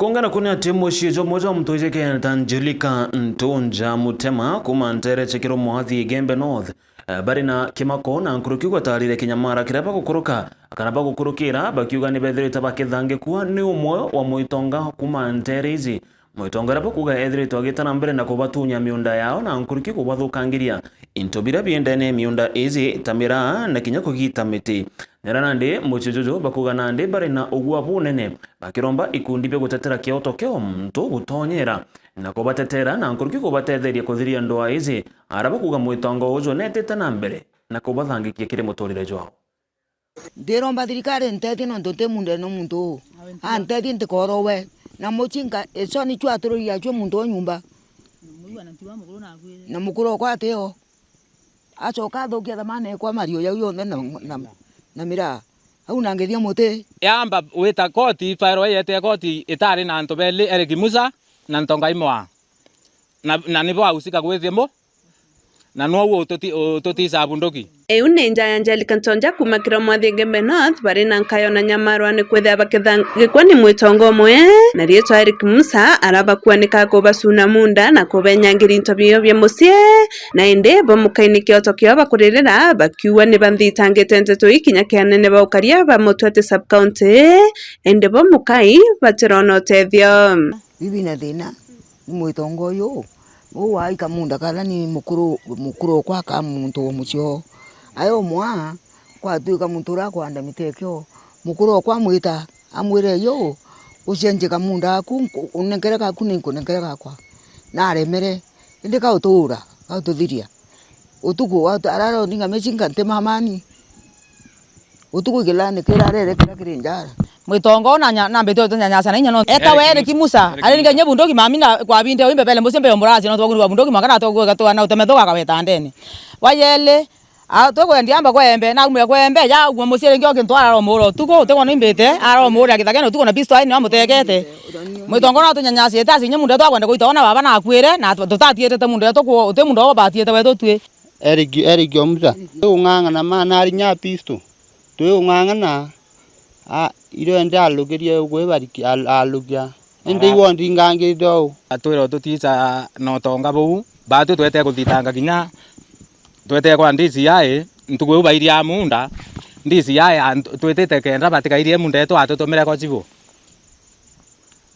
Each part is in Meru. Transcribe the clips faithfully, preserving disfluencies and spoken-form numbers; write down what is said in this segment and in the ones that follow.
Kungana kuni ati mucii jumwe jwa mutwiji Kenneth Angelica Ntunja Mutema kuuma nteere cia Kirumwathi Igembe North, eh, bari na kimako na nkuruki gwatarire kinyamara kiria bagukuruka kana bagukurukira, bakiuga ni bethirite bakithangikua ni umwe wa mwitonga kuuma nteere iji. Mwitonga uria bakuuga ethiritwe agita na mbere na kubatunya miunda yao na nkuruki kubathukangiria into biria biendene miunda iji ta miraa na kinya kugita miti. Nera nandi mucii juju bakuuga nandi bari na ugua bunene, bakiromba ikundi bia gutetera kioto kia o muntu gutonyera na kubatetera na nkuruki kubatetheria kuthiria ndwaa iji, ara bakuuga mwitongo uju netite na mbere na kubathangikia kiri muturire jwao. Ndiromba thirikari intethie nontu nti mundene muntu uu. Antethie ntikorowe. Na mucii nka-, ico nicio atururia acio muntu uu nyumba. Na mukuru okwa atio. Acoka athukia thamana ekwa mario jau yonthe na, na, na miraa. Au na ngithia muti. Yamba wita koti, fairo yete koti itari na antu beli, Eric Musa na Ntongai Mwaa. Na, na nibo ahusika gwithia mu, na nwe u ututi-, ututisa bunduki. Iu ni nja ya Angelica Ntonja kuuma Kirumwathi Igembe North, bari na nkayo na nyamarwa ni kwithia bakithangikwa ni mwitongo umwe, na riitwa Eric Musa, arabakuanika kubacuna munda na kubenyangiria into bio bia mucii, na indi bo mukai ni kioto kiao bakuririra, bakiuga ni banthitangite nteto ii kinya kia anene ba ukaria ba Mutwati sub county, indi bo mukai batirona utethio. Bibi na thina, ni mwitongo uyu, uu waika munda kana ni mukuru, mukuru okwa ka muntu wa mucii oo. Ayo mwa, kwatuika muntu uria akwanda mitekio, mukuru okwa amwita, amwire, "Yo, ucenjie kamunda aku, nku-, unenkere gaku ni nkunenkere gakwa." Na aremere, indi gautuura, gaututhiria. Utuku, watu-, arara uninga mecii nka nti mamani. Utuku ikilani kira arere kira kiri njara. Mwitongo na nya-, nambite utunyanyasa na inya no. Eta we Eric Musa, ari ninga inya bunduki mami na kwa binde wimbe bele mucii mbe omborasi no twakunirwa bunduki mwanka na twakuga twana uteme tugaga wetandene. Wa yeli, a, twikwendia amba kwa embe, na umwe kwa embe, ya umwe mucii ringi okintwara ro muro. Utuku utikona imbite, aro muro akithagene utuku na pisto aini amutegete. Mwitongo na tunyanyasite asi inya mundu twakwenda kuita ona baba na akwire, na tu-, tutatietete mundu etu ku-, uti mundu obatiete wetu twi. Eric, Eric Omusa. Twi ung'ang'ana ma nari nya pisto. Twi ung'ang'ana, a, irende alukirie ugwi bariki, al-, alukia. Indi iwe ndingangirite ou. Atwira ututiisa na utonga buu, batu twete kuthitanga kinya, twete kwa D C I, ntuku iu bairia munda, D C I ant-, twitite kenda batikairie munda etu atutumire kwa cibu.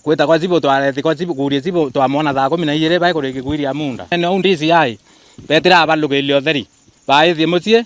Kwita kwa cibu, twareti kwa cibu, kuria cibu, twamwona thaa kumi na ijiri, bai kuriki kwiria munda. Ene uu D C I, betira abalukirie utheri. Baithie mucii,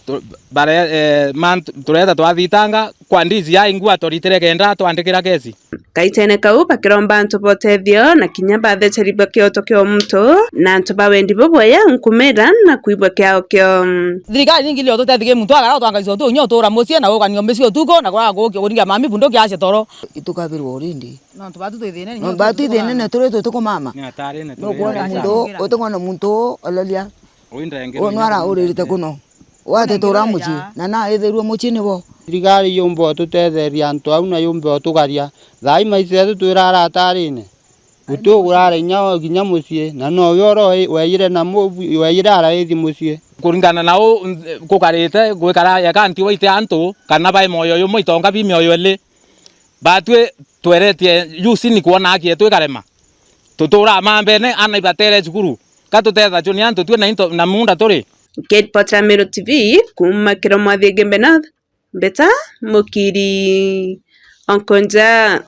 tu-, bare-, eh, man-, tureta twathitanga, kwa D C I ngua turitire kenda twandikira kesi. Kaitene kau bakiromba antu ba utethio, na kinya batheceribua kioto kia muntu, na antu ba wendi bubwega nkumira na kwibua kiao kio. Thirikari ningi lio tutethige muntu agara utwangaicua tu, nyo utura mucii na ukanio micii utuku, na kuraga kuukia kuringia mami bunduki acia toro. Itukabirwa already. Nontu batu twi thiinene, nontu batu twi thiinene, turi tutikumama. Ni hatari, ni nukwona muntu, utikona muntu oloria. Uyu nwa arauririte kuno. Watitura mucii, na naithirue mucii nibo. Thirikari yumbe ututetheria antu au na yumbe utugaria. Thaai maisha yetu twira ara atarine. Guti ugurara inya kinya mucii, na nowe oro weyire na mu-, weyire araithi mucii. Kuringana na u, kukarite, gwikara yeka ntiwa ite antu, kana bai moyo yumwe itonga bi mioyo ili. Batwi tweretie yusi ni kwona aki yetu ikarema. Tuturaa mambene, ana ibatere cukuru. Ka tutethacua ni antu twi na into na munda turi? Kate Potter, Meru T V, kuuma Kirumwathi Igembe North, Mbeta Mukiri, Onkonja.